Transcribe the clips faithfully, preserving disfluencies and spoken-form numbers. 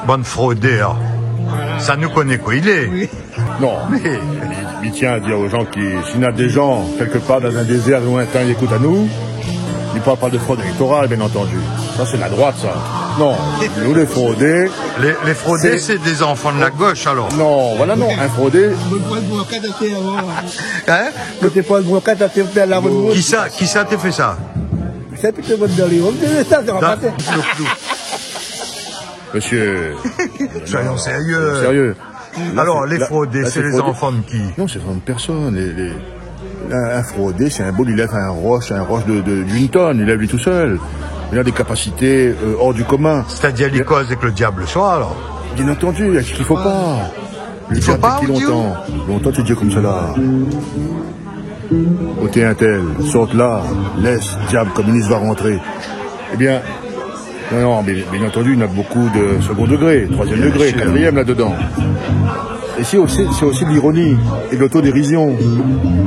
Bann frodèr. Sa nou koné kosa i lé. Oui. Non, mé mi, mi tien a dir o jan ki, si néna dé jan, kèlkepar dan in dézèr lointin, i ékout anou, i parl pa de frod élèktoral, bien antandi. Sa, sé la droit, sa. Non, nou, lé frodé, lé, lé frodé, sé, sé dé zanfan de la gosh, alor. Non, voilà, non, in frodé. Bout brokat atèr avan. Hin ? Bout brokat atèr, la bout. Kisa, kisa té fé sa ? Sé plito bout dan lé om, sa, sa va pa. Mésyé, soyons sérieux. Sérieux. Alor, lé frodé, sé lé zanfan de ki ? Non, sé zanfan de pèrsone. Lé, lé, in, in frodé, sé in boul, i lèv in rosh, in rosh de, de, d'une tonne, i lèv ali tousèl. Il a des capacités, euh, hors du commun. Sétadir, li koz avèk le diab le soir, alor ? Bien antandi, èske i fo pa ? Le diab, ou di ? Lontan, té i di konmsa la. Oté, intèl, sort la, lès diab kominis va rantré. Ébin, non, non, mé, bien antandi, néna bonpé de second degré, troisième degré, quatrième là-dedans. Bien sûr. É sé osi, sé osi de l'ironi é de l'autodérision.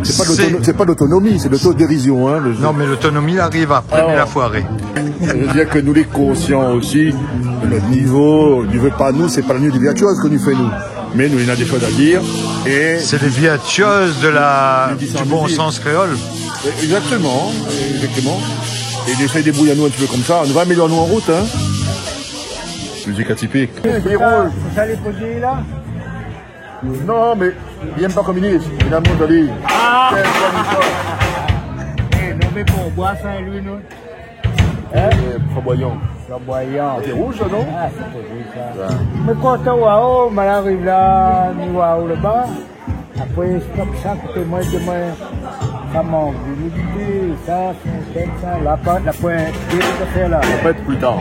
Sé pa de l'autono-, sé pa de l'autonomi, sé de l'autodérision, hin, le... Non, mé l'autonomi i ariv apré, mé la foiré. Alor, sa i vé dir ke nou lé konsian osi de nout nivo, nou vé pa nou, sé pa la nuit des virtuoses ke nou fé nou. Mé nou, néna dé shoz a dir. É sé lé virtuoses de la, du bon sens kréol. Exactement, exactement. É nou éséy débrouy anou in ti pé konmsa. Nou va amélior anou an rout, hin. Mizik atipik. Sa, sa lé pozé la ? Non, mé li yèm pa kominis. Li yèm pa kominis. Ah ! Kèl kominis ? Eh, nou, mé pou boir sa, li, nou. Hin ? Eh, flamboyan. Flamboyan. Sé rouz, sa, non ? Ah, sé pou li, sa. Ouais. Mé kan ou wa, oh, mal ariv la, ni wa, oh, laba. Apré, stop sa, koté moin, di moin, sa mank d'imidité, sa, sé in tèt, sa. La pa, la poin, dé zafèr la. Tronpèt pli tar.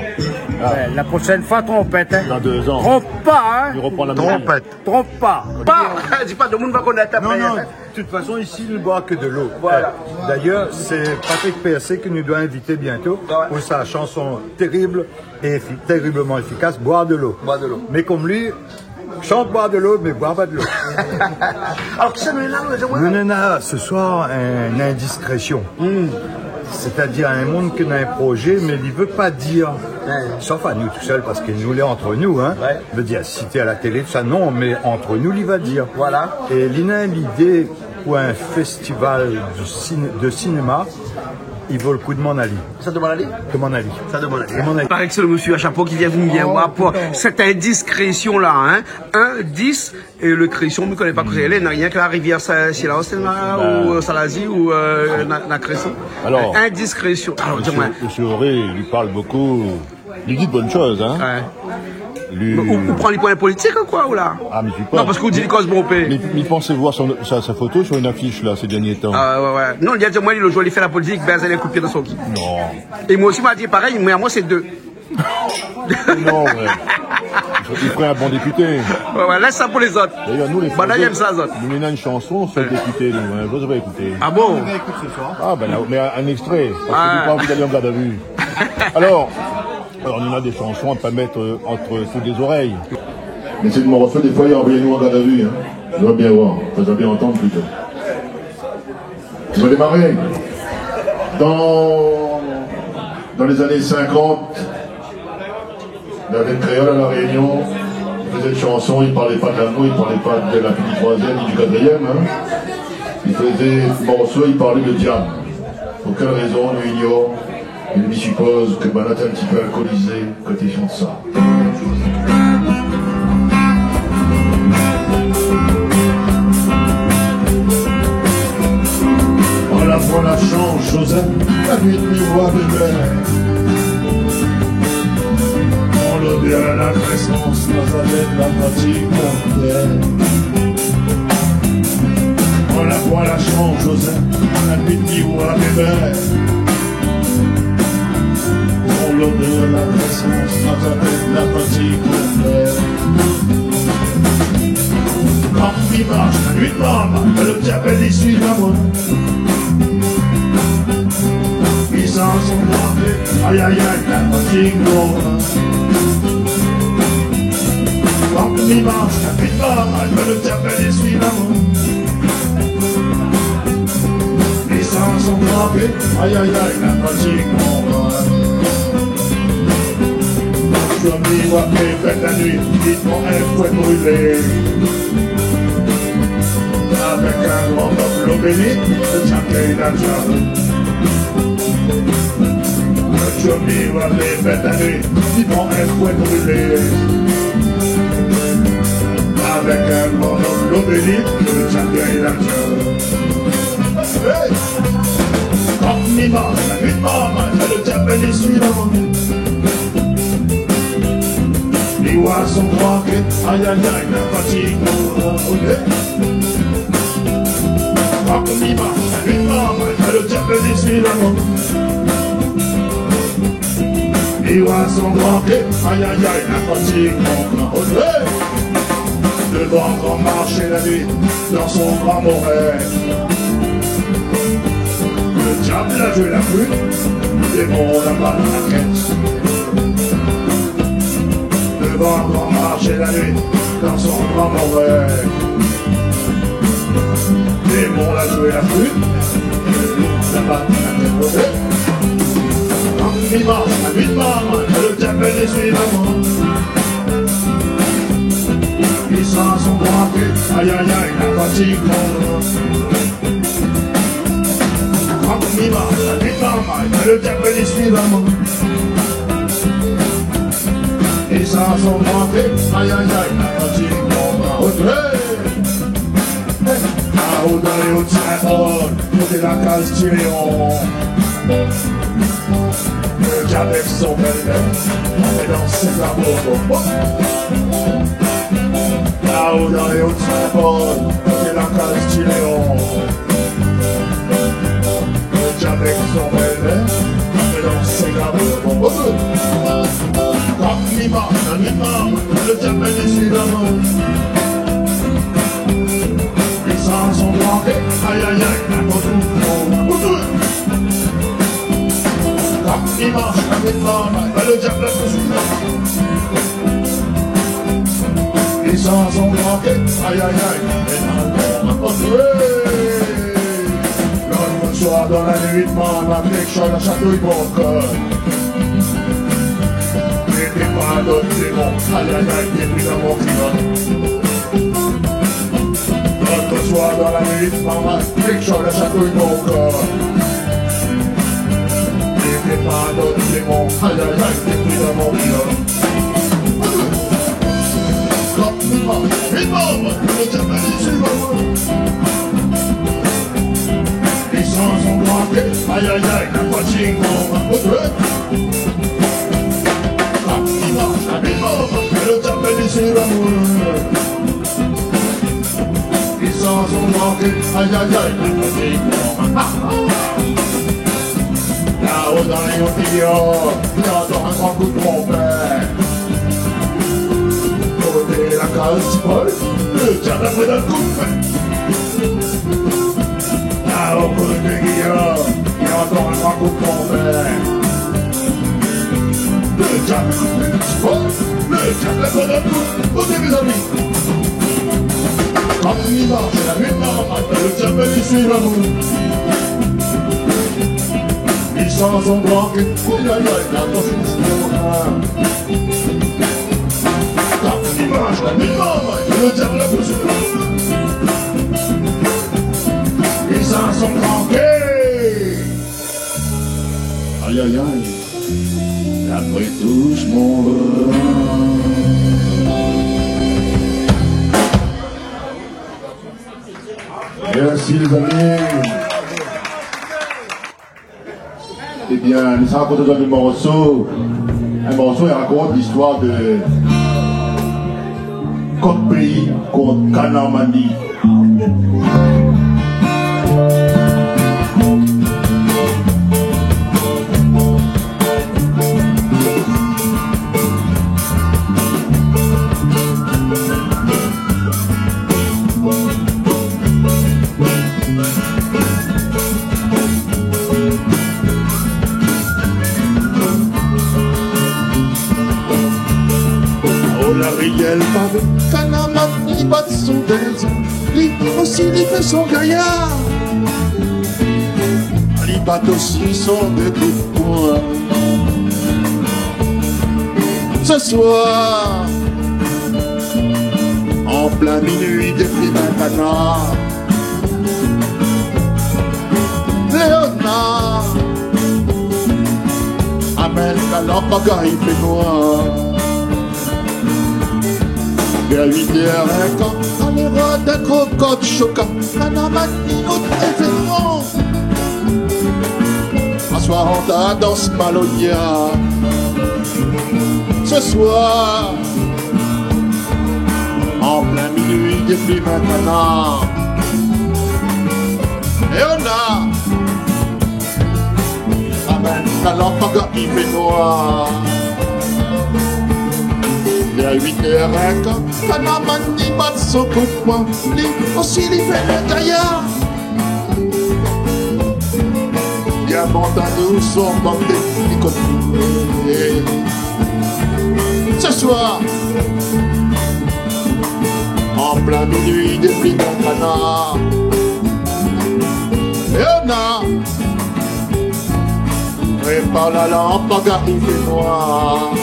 Ah. Ouais, la proshèn foi, tronpèt, hin. Dan dé zan. Tronp pa, hin. I ropran la mizik. Tronpèt. Tronp pa. Pa, di pa, tout demoun va konèt apré. Non, non. De toute façon, ici, i boir ke de lo. Voilà. D'ailleurs, sé Patrick Persée ke nou doi invité bientôt, ouais, pou sa shanson térib é éfi-, téribleman éfikas, Boire de l'eau. Boire de l'eau. Mé kom li, shant Boire de l'eau, mé boir pa de lo. Alor, kisa nou lé la, nou, nou lé la, sé soir, in indiskrésion. Hmm. Sétadir in moun ki na in projé, mé li vé pa dir. Ouais. Sof anou tousèl, parske nou lé ant nou, hin. Ouais. Vé dir, si té a la télé, tousa, non, mé ant nou, li va dir. Voilà. É li na in lidé pou in festival de ciné-, de sinéma, i vo le kou demann ali. Sa demann ali ? Demann ali. Sa demann ali. Demann ali. Paré ke sé le mésyé a shapo ki vien, vien voir pou sèt indiskrésion la, hin. Indiskrésion, é le krésion, mi koné pa kosa i lé, na rienk la rivièr, sa, sé la, sé la, ou, euh, Salazie, ou, euh, na, na krésion. Alor, indiskrésion. Alor, di amoin. Mésyé, mésyé Auré, li parl bonpé. Li di de bonn shoz, hin. Ouais. Li... Mé ou, ou pran li pou in politik, koi, ou la ? Ah, mé mi pans... Non, parske ou di li koz bonpé. Mé, mé mi pans voir son, sa, sa foto sur une affiche, la, ces derniers temps. Ah, ouais, ouais. Non, li la di amoin, li, le zour, li fé la politik, bèz ali in kou d'pié dan son ki. Non. É moin osi, ma di parèy, mé amoin, sé dé. Non, ouais. Li fé, li fé in bon dépité. Ouais, ouais, lès sa pou lézot. D'ailleurs, nou, lé frodé, nou néna in shanson sur le dépité, nou, hin. Zot i sa ékouté. Ah bon ? Nou va ékout sé soir. Ah, bin la, mé in, in ékstré. Parske nou la pa anvi alé an garde à vue. Alor, alor, nou néna dé shanson a pa mèt, euh, ant tout lé zorèy. Mé sé in morso, défoi, i anvoy anou an garde à vue, hin. Zot va bien voir. Anfin, zot va bien antann plito. Nou va démaré. Dan, dan lé zané sinkant, navé in kréol a La Rényon, i fé in shanson, i parl pa de lamour, i parl pa de la fin du troisième ni du quatrième, hin. I fé in morso, i parl de diab. Pou kèl rézon, nou ignor, mé mi sipoz ke banna té in ti pé alkolizé kan i shant sa. Ala, voilà, change, Joseph, la nuit, miroir de mer. Dans l'odeur, la présence, dans la tête, la fatigue, mon père. Voilà, voilà, change, Joseph, la nuit, miroir de mer. Dans l'odeur, la présence, dans la tête, la fatigue, mon père. Kan mi marsh la nuit noir, le diab i suiv amoin. Puissance frappée, aïe, aïe, aïe, la fatigue, non. Kan mi marsh la nuit noir, le diab i suiv amoin. Puissance frappée, aïe, aïe, aïe, la fatigue, non. Tchoumi va fé fèt la nuit, li pran in fouèt brilé. Avèk in gran kok lobélik, lo diab lé la diab. Tchoumi va fé fèt la nuit, li pran in fouèt brilé. Avèk in gran kok lobélik, lo diab lé la diab. Hey! Kan mi marsh la nuit, marmay, lo diab lé sui la man. Li oi son gran kèt, ayayay, la fatig mon kor, olé. Kan mi marsh la nuit, marmay, lo diab lé sui la man. Li oi son gran kèt, ayayay, la fatig mon kor, olé. Devan gran marshé la nuit, dan son gran morèl. Lo diab la zoué la flit, démon la bat la kèt. Devan gran marshé la nuit, dan son gran morèl. Démon la zoué la flit, la bat la kèt. Kan mi marsh la nuit, marmay, lo diab lé sui la man. Li san son gran kèt, ayayay, la fatig mon kor. Kan mi marsh la nuit, marmay, lo diab lé sui la man. Li san son gran kèt, ayayay, la fatig mon kor. Hey! Laò dan lé o Sin-Pol, koté la kaz Ti Léon. Lo diab avèk son bèl-mèr, i fé dans sa bobo. Laò dan lé o Sin-Pol, koté la kaz Ti Léon. Lo diab avèk son bèl-mèr, i fé dans sa bobo. Kan mi marsh la nuit, marmay, lo diab lé sui la man. Li san son gran kèt, ayayay, la fatig mon kor. Kan mi marsh la nuit, marmay, lo diab lé sui la man. Li san son gran kèt, ayayay, la fatig mon kor. Lot soir dan la nuit, marmay, kèk shoz la shatouy mon kor. Mété pa dot démon, ayayay, té pri dan mon kilot. Lot soir dan la nuit, marmay, kèk shoz la shatouy mon kor. Mété pa dot démon, ayayay, té pri dan mon kilot. Kan mi marsh la nuit, marmay, lo diab lé sui la man. Li san son gran kèt, ayayay, la fatig mon kor. Kan mi marsh la nuit, marmay, lo diab lé sui la man. Li san son gran kèt, ayayay, la fatig mon kor. Laò dan lé o Ti Léon, li antann in gran kout tronpèt. Koté la kaz Ti Pol, lo diab la pran dan kout fé. Laò koté Giyom, li antann in gran kout tronpèt. Lo diab la pran dan Ti Pol, lo diab la pran dan kout. Koté mézami. Kan mi marsh la nuit, marmay, lo diab lé sui la man. Li san son gran kèt, ayayay, la fatig mon kor. Kan mi marsh la nuit, marmay, lo diab lé sui la man. Li san son gran kèt. Ayayay, la moué toush mon bra. Mèrsi, lézami. Ébin, nou sa rakont azot in morso. In morso i rakont listoir de Kok Péi kont Kanan Mandi. O la riyèl pavé, Kanan Mandi bat son dèzèr, li osi li fé son gayar. Li bat osi son dé kout poin. Sé soir, an plin minui, dé plim in kanar. Léonar, amèn la lanp, paga i fé noir. Vèr uit èr in kan, alé rod in kokot shoka, kana mani nout événman. Aswar an ta dans maloya. Sé soir, an plin minui, dé plim in kanar. Léonar, amèn la lanp, paga i fé noir. Vèr uit èr in kan, kana mani bat son kout poin. Li osi li fé le gayar. Li abandone anou son bann dé pti koté. Sé soir, an plin minui, dé plim in kanar. Léonar, prépar la lanp, paga i fé noir.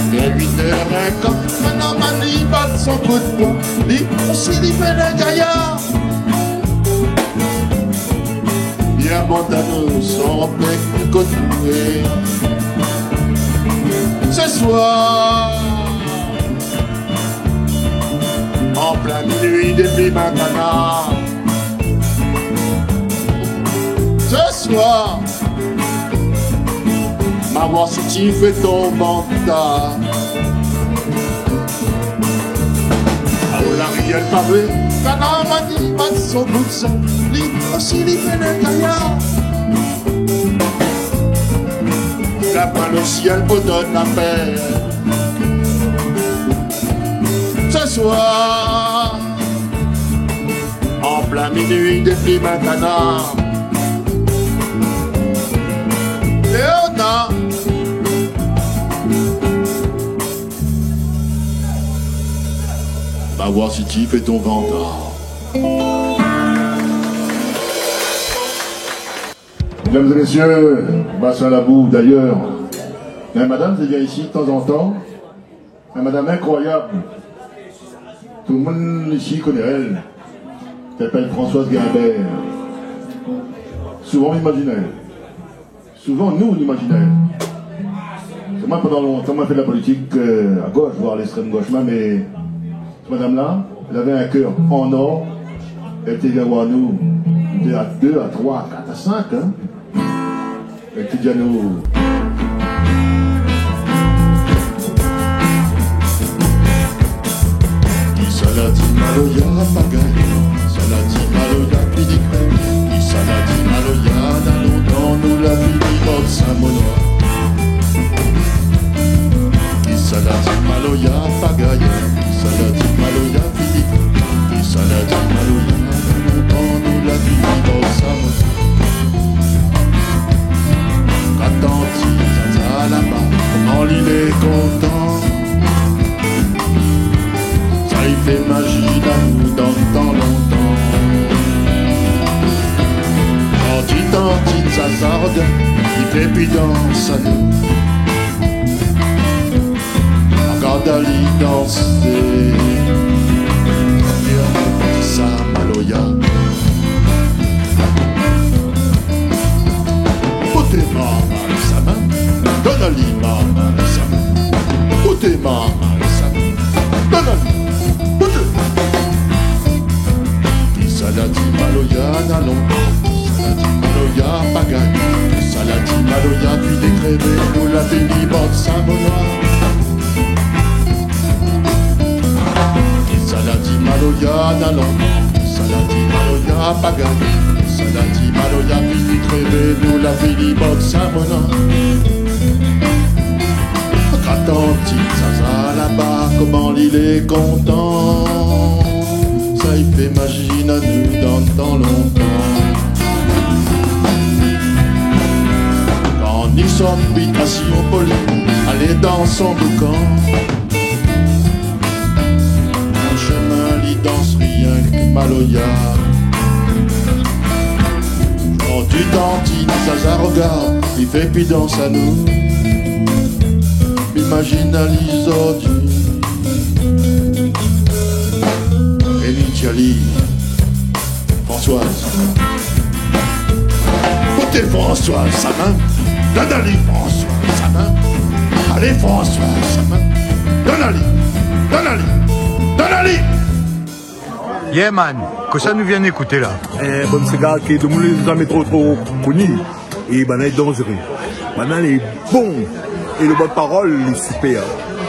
Vèr uit èr in kan, kana mani bat son kout poin. Li osi li fé le gayar. Li abandone anou son pé koté. Sé soir, an plin minui, dé plim in kanar. Sé soir, ma voir si ti fé ton vantar. Aou la rièl pavé, kana mani bat son kout san. Li osi li fé le gayar. La pran le sièl pou donn la pèr. Sé soir, an plin minui, dé plim in kanar. Léonar, va voir si ti fé ton vantar. Mesdames et messieurs, Bassin Labou, d'ailleurs, la madame qui vient ici de temps en temps, une madame incroyable. Tout le monde ici connaît elle. Elle s'appelle Françoise Guimbert. Souvent, on imagine elle. Souvent, nou, nou imazine. Sé moin, pandan lontan, moin la fé la politik, euh, a gosh, voir lèksprèm gosh, mé, mé sé madam-la, èl avé in kèr an or, èl té vien voir nou, té a dé, a troi, a kat, a sink, in. Èl té di anou, Kisa la di maloya pa gagné? Kisa la di maloya fini krèvé? Kisa la di maloya dan lontan nou la fini bor Saint-Benoît? Kisa la di maloya pa gagné? Kisa la di maloya fini krèvé? Kisa la di maloya dan lontan nou la fini bor Saint-Benoît? Kan tanti Zaza laba, koman li lé kontan. Sa i fé mazine anou dan tan lontan. Kan tanti Zaza rogard, li fé pi dans anou. Rogard ali dansé. Di sa maloya. Koté mama sa min, donn ali mama sa min. Koté mama sa min, donn ali. Koté. Kisa la di maloya dan lontan? Kisa la di maloya pa gagné? Kisa la di maloya fini krèvé? Nou la fini bor Saint-Benoît. Kisa la di maloya dan lontan? Kisa la di maloya pa gagné? Kisa Tanti Maloya fini krévé, nou la fini bok sa monan. Kan tanti Zaza laba, koman li lé kontan. Sa i fé mazine anou dan tan lontan. Kan ni sort bitasion pou li alé dan son boukan. An shomin li dans rienk maloya. Zordi tanti Zaza rogard, li fé pi dans anou. Imazine ali zordi. É ni Tchali. Françoise. Koté Françoise, sa min. Donn ali Françoise, sa min. Alé Françoise, sa min. Donn ali, donn ali, donn ali. Yeah man, kosa nou vien ékouté la ? Eh, bann séga ke domoun lé zamé tro tro koni. É banna lé danzéré. Banna lé bon. É lo bann parol lé sipèr.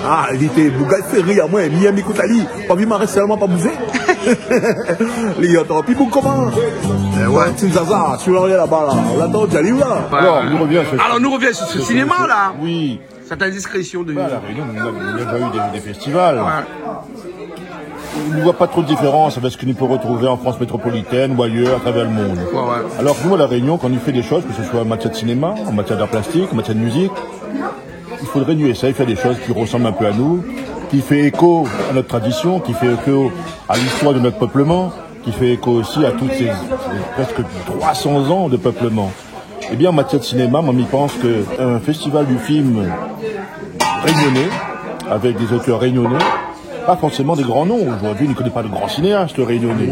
Ah, li té boug la fé ri amoin, mi yèm ékout ali. Pa vi maré sèlman pa bouzé. Li antan pi boug koman. Eh ouais. Tanti Zaza, si ou la laba la, ou la antann ali la. Ouais, ouais. Alors, nou rovien sur, alors, nou rovien sur, sur, sur, sinéma, sur, la. Oui. Certaines discrétions de... Bah, à La Réunion, on a, on a déjà eu des, des festivals. Ouais. On ne voit pas trop de différence avec ce que l'on peut retrouver en France métropolitaine ou ailleurs à travers le monde. Ouais, ouais. Alors que nous, à La Réunion, quand on fait des choses, que ce soit en matière de cinéma, en matière d'art plastique, en matière de musique, il faudrait nous essayer de faire des choses qui ressemblent un peu à nous, qui fait écho à notre tradition, qui fait écho à l'histoire de notre peuplement, qui fait écho aussi à toutes ces, ces presque trois cents ans de peuplement. Eh bien, en matière de cinéma, moi, mi pans ke un festival du film réunionnais, avec des auteurs réunionnais, pas forcément des grands noms. Aujourd'hui, on ne connaît pas de grands cinéastes réunionnais.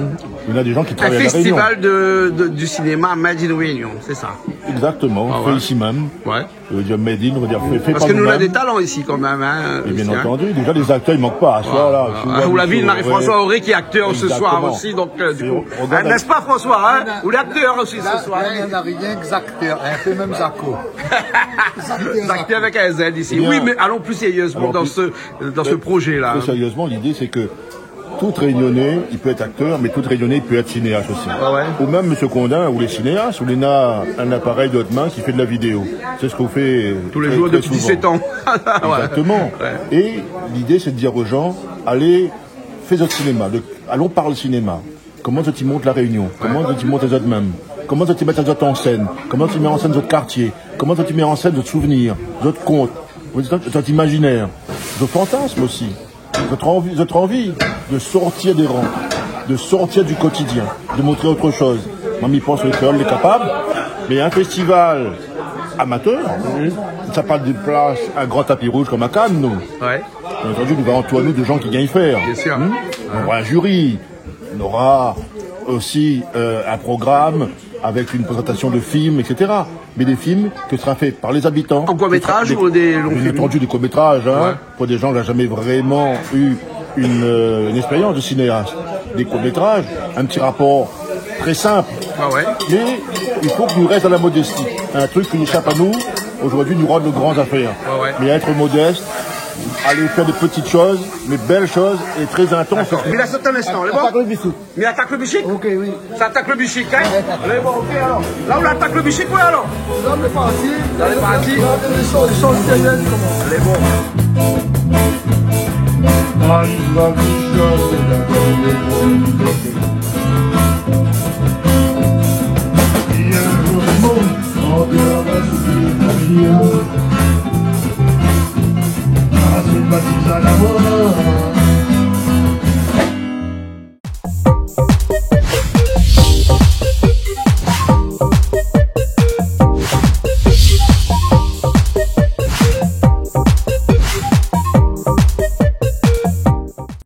On a des gens qui travaillent à La Réunion. Un festival de, de, du cinéma made in Réunion, c'est ça ? Exactement, fait ici même. Ah ouais. Ouais. Ça veut dire made in, on va dire fait, fait par nous-mêmes. Parce que nous, on a des talents ici quand même, hein, ici, hein. Et bien entendu, déjà les acteurs, ils manquent pas à ce soir-là. Ouais, ouais. Si vous voyez, on a Marie-François Auré qui est acteur ce soir aussi, donc, euh, du coup, hein, n'est-ce pas, François, hein ? Ou l'acteur aussi ce soir. Exactement. Là, là, il y en a rien que acteurs, hein, fait même Zako. Acteurs avec un Z ici. Eh bien, oui, mais allons plus sérieusement dans ce, dans ce projet-là. Alors, plus, plus sérieusement, l'idée, c'est que tout Réunionnais, il peut être acteur, mais tout Réunionnais, il peut être cinéaste aussi. Ah ouais. Ou même Monsieur Condin, ou les cinéastes, ou les na-, un appareil de haute main qui fait de la vidéo. C'est ce qu'on fait très, très souvent. Tous les jours depuis dix-sept ans. Exactement. Ouais. Et l'idée, c'est de dire aux gens, allez, faites votre cinéma, de, allons parler cinéma. Koman zot i mont La Réunion ? Koman zot i mont azot mèm ? Koman zot i mèt azot an sèn ? Koman zot i mèt an sèn zot kartié ? Koman zot i mèt an sèn zot souvenir, zot kont, zot, zot imaginèr, zot fantasm osi, zot anvi, zot anvi de sortir des rangs, de sortir du quotidien, de montrer autre chose. Moin, mi pans ke lo kréol lé kapab, mé in festival amatèr, sa pa déplas in gran tapi rouz konm a Cannes, nou. Ouais. Bien entendu, nou va antour anou de gens qui gagnent fer. Bien sûr. Hmm ? On aura un jury, on aura aussi, euh, un programme avec une présentation de films, et cetera. Mais des films que sera fait par les habitants. En court-métrage ou des longs films ? Bien entendu, des courts-métrages, hein, pour des gens qui n'ont jamais vraiment eu une, euh, une expérience de cinéaste. Des courts-métrages, un petit rapport très simple. Ah ouais. Mais il faut que nous reste dans la modestie. Un truc qui échappe à nous, aujourd'hui, nous rend nos grandes affaires. Ah ouais. Mais être modeste, aller faire de petites choses, mais belles choses et très intenses. D'accord. Mi la sot in instan, lé bon ? Atak lo bishik. Mi atak lo bishik ? Ok, oui. Sa atak lo bishik, hein ? Lé bon, ok, alor. La, ou la atak lo bishik, ouais, alor. La, lé parti. La, lé parti. La, lé sort, sort sérieux, koman ? Lé bon.